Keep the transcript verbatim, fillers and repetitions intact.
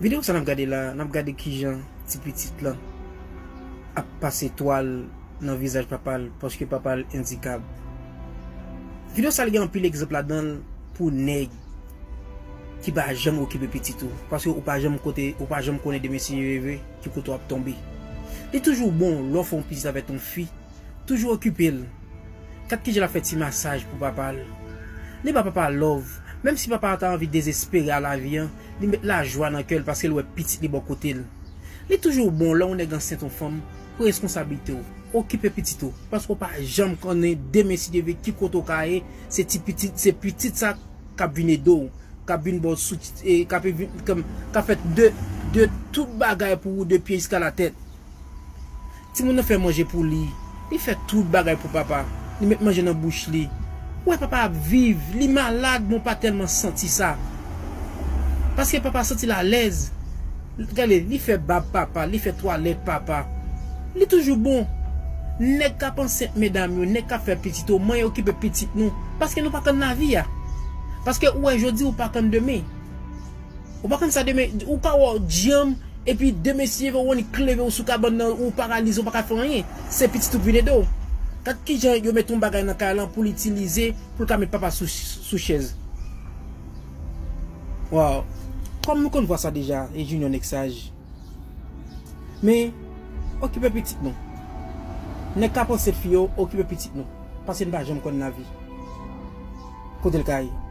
Videyo sa n ap gade la, n ap gade kijan ti pitit lan ap pase twal nan vizaj papa l paske papa l andikap. Videyo sa l gen anpil egzanp ladan l pou nèg ki pa janm okipe pitit ou, paske ou pa janm kote, ou pa janm konnen demen si Dye vle ki kote w ap tonbe. Li toujou bon lè w fè yon pitit avèk yon fi, toujou okipe l. Gad kijan l ap fè ti masaj pou papa l. Li ba papa love. Menm si papa a ta anvi dezespere a lavi an, li met lajwa nan kè l paske l wè pitit li bò kote l. Li toujou bon lè yon nèg ansent yon fanm, pran reskonsablite w. Okipe pitit ou, paske w pa janm konnen demen si Dye vle ki kote w ka ye, se ti pitit, se pitit sa k ap vin ede w, k ap vin ba w sou, e, k ap vin, k ap, k ap fè de, de tout bagay pou ou, de pye jiska latèt. Timoun nan fè manje pou li. Li fè tout bagay pou papa. Li met manje nan bouch li. Ou wè papa ap viv. Li malad, men w pa tèlman santi sa. Paske papa santi l alèz. Gade, li fè bab papa, li fè twalèt papa. Li toujou bon. Nèg k ap ansent medam yo, nèg k ap fè pitit yo, manyen okipe pitit nou. Paske nou pa konn lavi a. Paske ou wè jodi, ou pa konn demen. Ou pa konn sa demen, ou ka wè w djanm, epi demen si Dye vle ou annik leve ou sou kabann nan, ou paralize, ou pa ka fè anyen. Se pitit ou k vin ede w. Gad kijan yo met yon bagay nan kay lan pou l itilize, pou l ka met papa sou, sou chèz. Waw. Kòm nou konn vwa sa deja, e Junior nèg saj. Men, okipe pitit nou. Nèg k ap ansent fi yo, okipe pitit nou. Paske n pa janm konn lavi. Kote l ka ye.